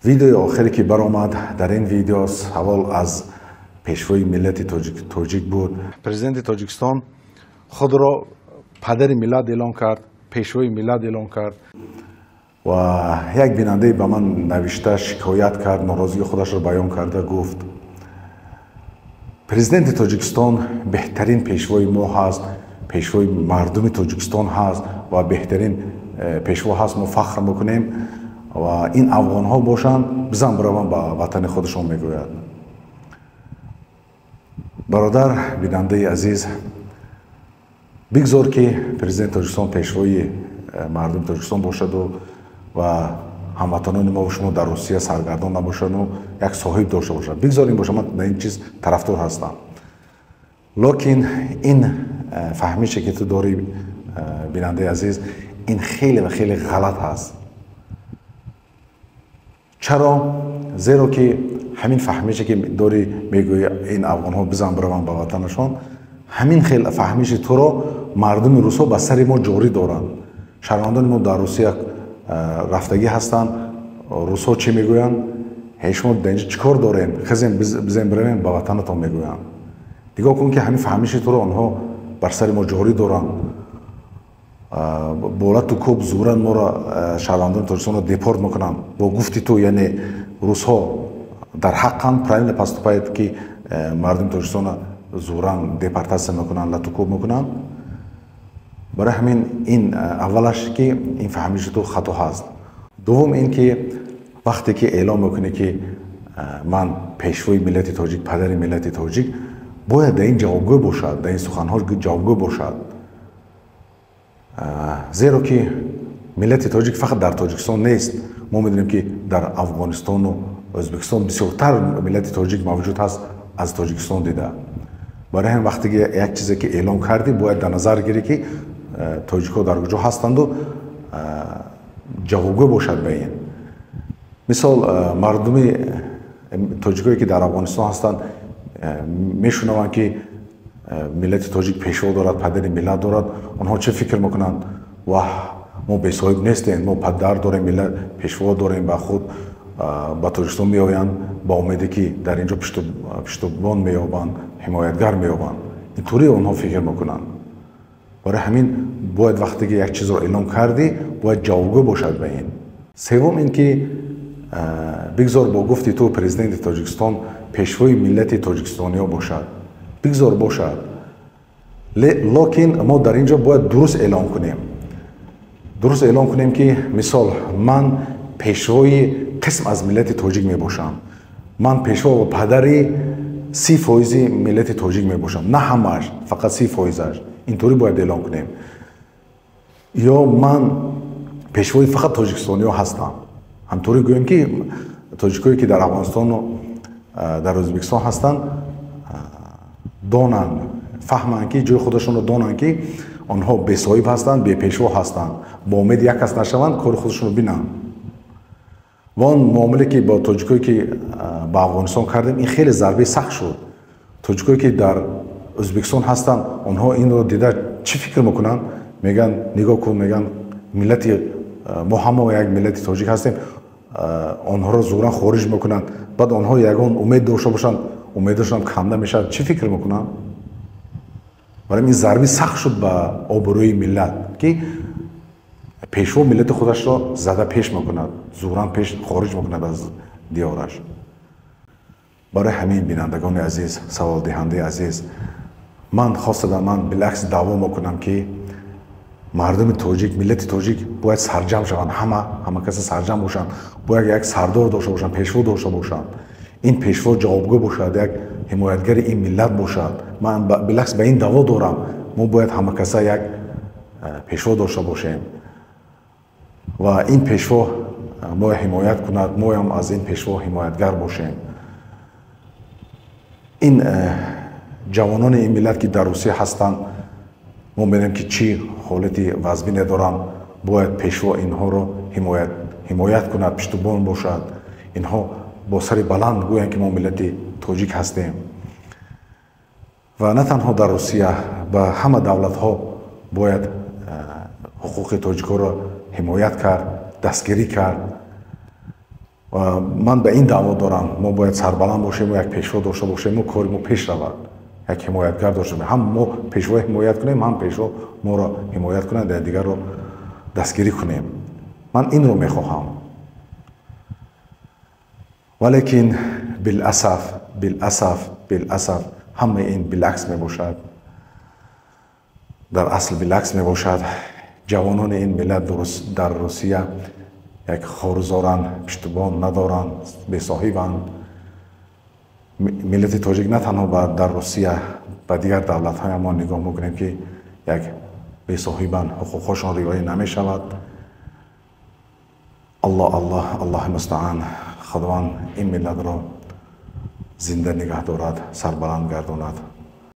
Видеои охире ки баромад, дар ин видео савол аз пешвои миллати тоҷик буд. Президенти Тоҷикистон худро падари миллат эълон кард, пешвои миллат эълон кард ва як бинандае ба ман навишта, шикоят кард, норозигии худашро баён карда гуфт: президенти Тоҷикистон беҳтарин пешвои мо ҳаст, пешвои мардуми Тоҷикистон ҳаст ва беҳтарин пешво ҳаст, мо фахр мекунем ва ин афғонҳо бошанд, бизан бираванд ба ватани худашон, мегӯяд. Бародар, бинандаи азиз, бигзор ки президенти Тоҷикистон пешвои мардуми Тоҷикистон бошаду ва ҳамватанони мо шумо дар Русия саргардон набошаду як соҳиб дошта бошад. Бигзор ин бошад, ман ба ин чиз тарафдор ҳастам. Лекин ин фаҳмише ки ту дорӣ, бинандаи азиз, ин хеле ва хеле ғалат ҳаст. Чаро? Зеро ки ҳамин фаҳмише ки дорӣ, мегӯӣ, ин афғонҳо бизан бираванд ба ватанашон, ҳамин хел фаҳмиши туро мардуми русҳо ба сари мо ҷорӣ доранд. Шаҳрвандони мо дар Русия рафтагӣ ҳастанд. Русҳо чӣ мегӯянд? Ҳей, шумо дар инҷо чӣ кор дорем? Хезем, бизем биравем ба ватанатон, мегӯянд. Нигоҳ кун, ки ҳамин фаҳмиши туро онҳо бар сари мо ҷорӣ доранд. Бо лату кӯб зӯран моро, шаҳрвандони Тоҷикистонро, депорт мекунанд. Бо гуфти ту, яъне русҳо дар ҳаққанд, правильно поступает, ки мардуми Тоҷикистонро зӯран депортатсия мекунанд, лату кӯб мекунанд. Барои ҳамин ин аввалаш, ки ин фаҳмиши ту хато ҳаст. Дуввум ин ки вақте ки эълон мекунӣ, ки ман пешвои миллати тоҷик, падари миллати тоҷик, бояд дар ин ҷавобгӯ бошад, дар ин суханҳо ҷавобгӯ бошад. Зеро ки миллати тоҷик фақат дар Тоҷикистон нест. Мо медонем, ки дар Афғонистону Ӯзбекистон бисёртар миллати тоҷик мавҷуд ҳаст аз Тоҷикистон дида. Барои ҳамин вақте ки як чизе ки эълон кардӣ, бояд дар назар гирӣ, ки тоҷикҳо дар куҷо ҳастанду ҷавобгӯ бошад ба ин. Мисол, мардуми тоҷикое ки дар Афғонистон ҳастанд, мешунаванд, ки миллати тоҷик пешво дорад, падари миллат дорад. Онҳо чӣ фикр мекунанд? Ваҳ, мо бесоҳиб нестем, мо падар дорем, миллат пешво дорем. Ба худ ба Тоҷикистон меоянд ба умеде ки дар ин ҷо пуштубон меёбанд, ҳимоятгар меёбанд. Интаври онҳо фикр мекунанд. Барои ҳамин бояд вақте ки як чизро эълон кардӣ, бояд ҷавобгӯ бошад ба ин. Севум ин ки бигзор бо гуфти ту президенти Тоҷикистон пешвои миллати тоҷикистониё бошад, бигзор бошад, лекин мо дар ин ҷо бояд дуруст эълон кунем, дуруст эълон кунем, ки мисол, ман пешвои қисм аз миллати тоҷик мебошам, ман пешво ва падари 30 фоизи миллати тоҷик мебошам, на ҳамааш, фақат 30 фоизаш. Инторӣ бояд эълон кунем. Ё ман пешвои фақат тоҷикистониҳо ҳастам, ҳамторӣ гӯем, ки тоҷикое ки дар Афғонистону дар Ӯзбекистон ҳастанд, донанд, фаҳманд, ки ҷои худашонро донанд, ки онҳо бесоҳиб ҳастанд, бепешво ҳастанд, бо умеди як кас нашаванд, кори худашонро бинанд. Ва он муомиле ки бо тоҷикое ки ба Афғонистон кардем, ин хеле зарбаи сахт шуд. Тоҷикое ки дар Ӯзбекистон ҳастанд, онҳо инро дида чӣ фикр мекунанд? Мегӯянд: нигоҳ кун, мегӯянд, миллати мо, ҳама як миллати тоҷик ҳастем, онҳоро зӯран хориҷ мекунанд. Баъд онҳо ягон умед дошта бошанд, умедашонам канда мешавад. Чӣ фикр мекунанд? Барои ин зарби сахт шуд ба обрӯи миллат, ки пешво миллати худашро зада пеш мекунад, зӯран пеш хориҷ мекунад аз диёраш. Барои ҳамин, бинандагони азиз, саволдиҳандаи азиз, ман хостадам, ман билакс даъво мекунам, ки мардуми тоҷик, миллати тоҷик бояд сарҷамъ шаванд, ҳама каса сарҷамъ бошанд, бояд як сардор дошта бошанд, пешво дошта бошанд, ин пешво ҷавобгӯ бошад, як ҳимоятгари ин миллат бошад. Ман билакс ба ин даъво дорам: мо бояд ҳама каса як пешво дошта бошем ва ин пешво моя ҳимоят кунад, моям аз ин пешво ҳимоятгар бошем. Ин ҷавонони ин миллат, ки дар Русия ҳастанд, мо мебинем, ки чӣ ҳолати вазбине доранд. Бояд пешво инҳоро ҳимоят кунад, пуштубон бошад, инҳо бо сари баланд гӯянд, ки мо миллати тоҷик ҳастем. Ва на танҳо дар Русия, ба ҳама давлатҳо бояд ҳуқуқи тоҷикҳоро ҳимоят кард, дастгирӣ кард. Ман ба ин даъво дорам, мо бояд сарбаланд бошем, як пешво дошта бошем, кори мо пеш равад, як ҳимоятгар дошта бошем. Ҳам мо пешво ҳимоят кунем, ҳам пешво моро ҳимоят кунад, якдигарро дастгирӣ кунем. Ман инро мехоҳам. Валекин биласаф, биласаф, биласаф, ҳамаи ин билакс мебошад. Дар асл билакс мебошад. Ҷавонони ин миллат дар Русия як хорузоранд, пуштибон надоранд, бесоҳибанд. Миллати тоҷик на танҳо дар Русия, ба дигар давлатҳои мо нигоҳ мекунем, ки як бесоҳибанд, ҳуқуқҳошон риоя намешавад. Аллоҳ, Аллоҳ, Аллоҳи мустаан. Худованд ин миллатро зинда нигаҳ дорад, сарбаланд гардонад.